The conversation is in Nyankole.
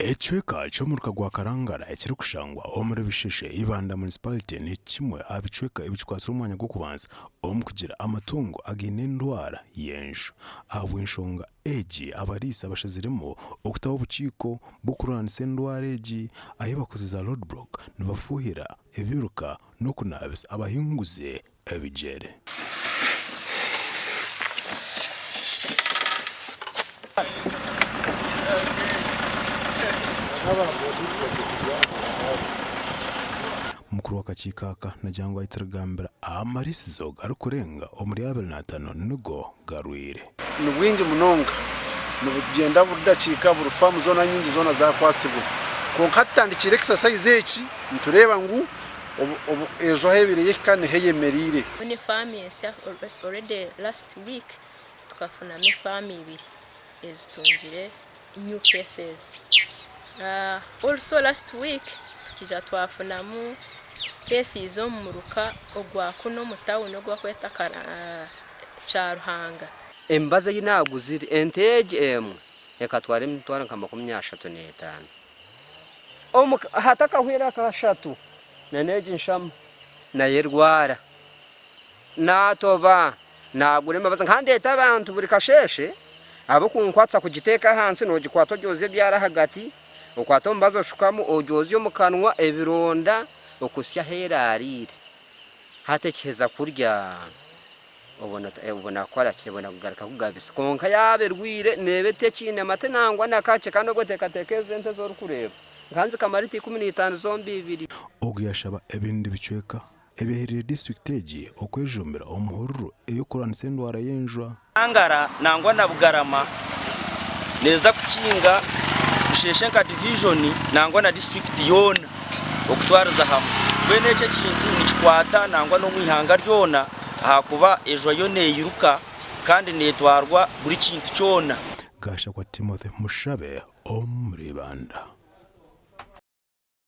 Ekicweka ky'omuruka gwa Karangara ekirikushangwa omuri Bisheshe, Ibanda Municipality ni kimwe aha bicweka ebikikwatsire omwanya gw'okubanza omu kugira amatungo againe endwara y'enju. Ahabw'enshonga egi abariisa bashaziremu okutaho obukiiko bw'okurwanisa endwara egi ahi bakoze za road block nibafuuhira ebiruka n'okunaabisa abahinguzi ebigyere. Mukuru w'akakiiko aka nagira ngu aitirigambira amarisizo garikurenga omuri 25 nigo garwire. Ni bwingi munonga, nibugyenda buri dakiika buri faamu zoona nyingi zoona zakwatsibwe. Kwonka tutandikire exercise eki nitureeba ngu Ejo ahu ebaire yehika niho eyemereire. Mbwenu efaamu ensya already last week tukafunamu efaamu ibiri ezitungire new cases. Also last week tukaija twafunamu cases omu muruka ogwa kunu omu town ogu barikweta Kyaruhanga. Emibazi ei naaguzire, ente egi emwe ekatwara emitwaro nka 35. Omu hatakahweire akashatu na n'egi nshama nayo erwara. Naatoba, naagura emibazi nka ndeeta abantu buri kasheeshe ab'okunkwatsa kugiteeka ahansi noogikwata ogyozya ebyara ahagati, okwata omubazi oshukamu ogyozya omu kanwa ebironda okuhitsya ahu eraariire. Hati ekiheza kurya obona kukora ki? Ebona kugaruka kugabisa. Kwonka yaaba erwaire neeba etekiine mate nangwa na kakye kandi obwo oteekateeka ezo ente ezi orikureeba nka nzikamara lita 15 zombi ibiri. Ogu yashaba ebindi bicweka ebyehereire disiturikiti egi okwejumbira omu hururu ey'okurwanisa endwara y'enjwa. Ngara nangwa na Bugarama neeza kukinga Busheeshe nka divijoni nangwa na disiturikiti yoona okutwariza hamwe. Mbwenu eki ekintu nikikwata nangwa n'omu ihanga ryona ahakuba ejwa yo neyiruka kandi netwarwa buri kintu kyona. Gashakwa Timothy Mushabe omuri Ibanda.